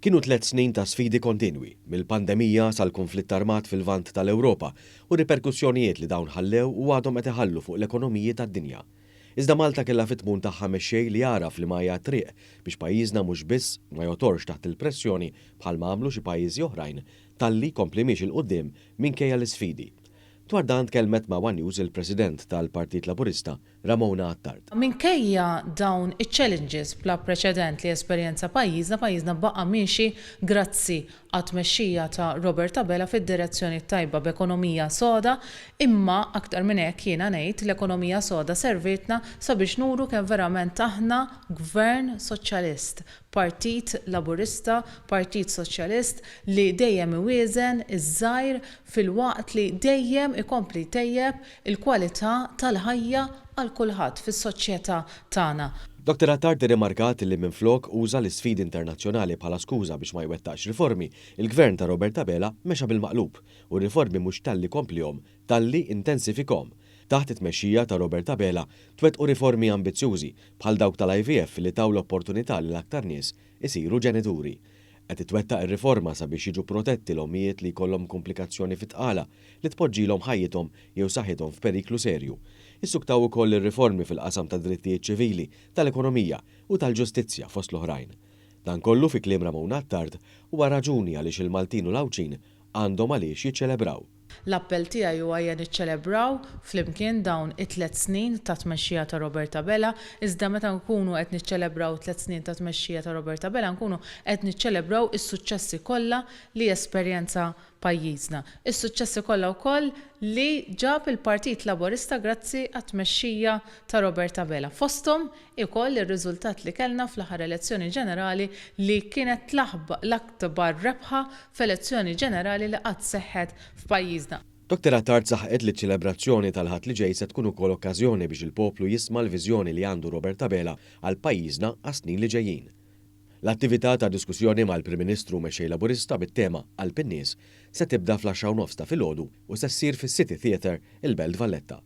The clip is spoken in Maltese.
Kienu tlett snin ta' sfidi kontinwi, mill-pandemija sal-kunflitt armat fil-Lvant tal-Ewropa u r-riperkussjonijiet li dawn ħallew u għadhom qed iħallu fuq l-ekonomiji tad-dinja. Iżda Malta kellha fit-tmun tagħha mexxej li għaraf liema hija t-triq biex pajjiżna mhux biss ma jogħtorx taħt il-pressjoni bħalma għamlu xi pajjiżi oħrajn talli jkompli miexi 'l quddiem minkejja l-isfidi. Dwar dan tkellmet ma' one News il-President tal-Partit Laburista, Ramona Attard. Minkejja dawn iċ-challenges bla preċedent li esperjenza pajjiżna, pajjiżna baqa' miexi grazzi għat-tmexxija ta' Robert Abela fid-direzzjoni t-tajba b'ekonomija soda, imma aktar minn hekk jiena ngħid l-ekonomija soda servietna sabiex nuru kemm verament aħna Gvern Soċjalist, Partit Laburista, Partit Soċjalist li dejjem iwieżen iż-żgħir filwaqt li dejjem ikompli jtejjeb il-kwalità tal-ħajja għal kulħadd fis-soċjetà tagħna. Dottor Attard irrimarkat li minflok uża l-isfidi internazzjonali bħala skuża biex ma jwettaqx riformi, il-Gvern ta' Robert Abela mexa bil-maqlub u r-riformi mhux talli komplihom, talli intensifikhom. Taħt it-tmexxija ta' Robert Abela twettqu riformi ambizzjużi bħal dawk tal-IVF li taw l-opportunità lil aktar nies isiru ġenituri. Qed titwettaq ir-riforma sabiex jiġu protetti l-ommijiet li jkollhom kumplikazzjoni fit-tqala li tpoġġilhom ħajjithom jew saħħithom f'periklu serju. Issuktaw ukoll ir-riformi fil-qasam tad-drittijiet ċivili, tal-ekonomija u tal-ġustizzja fost l-oħrajn. Dan kollu, fi kliem Ramona Attard, huwa raġuni għaliex il-Maltin u l-Għawdxin għandhom għaliex jiċċelebraw. L-appell tiegħi huwa ejja niċċelebraw flimkien dawn it-tlett snin ta' tmexxija ta' Robert Abela, iżda meta nkunu qed niċċelebraw it-tlett snin ta' tmexxija ta' Robert Abela nkunu qed niċċelebraw is-suċċessi kollha li esperjenza pajjiżna. Is-suċċessi kollha wkoll li ġab il-Partit Laburista grazzi għat-tmexxija ta' Robert Abela. Fosthom ikoll ir-riżultat li kellna fl-aħħar elezzjoni ġenerali li kienet l-akbar rebħa f'elezzjoni ġenerali li qatt seħħet f'pajjiżna. Dottor Attard saħqet li ċ-ċelebrazzjoni tal-Ħadd li ġej se tkun ukoll okkażjoni biex il-poplu jisma' l-viżjoni li għandu Robert Abela għal pajjiżna għas-snin li ġejjin. L-attività ta' diskussjoni mal-Prim Ministru u Mexxej Laburista bit-tema Qalb in-Nies se tibda fl-għaxra u nofs ta' filgħodu u se ssir fis-City Theatre, il-Belt Valletta.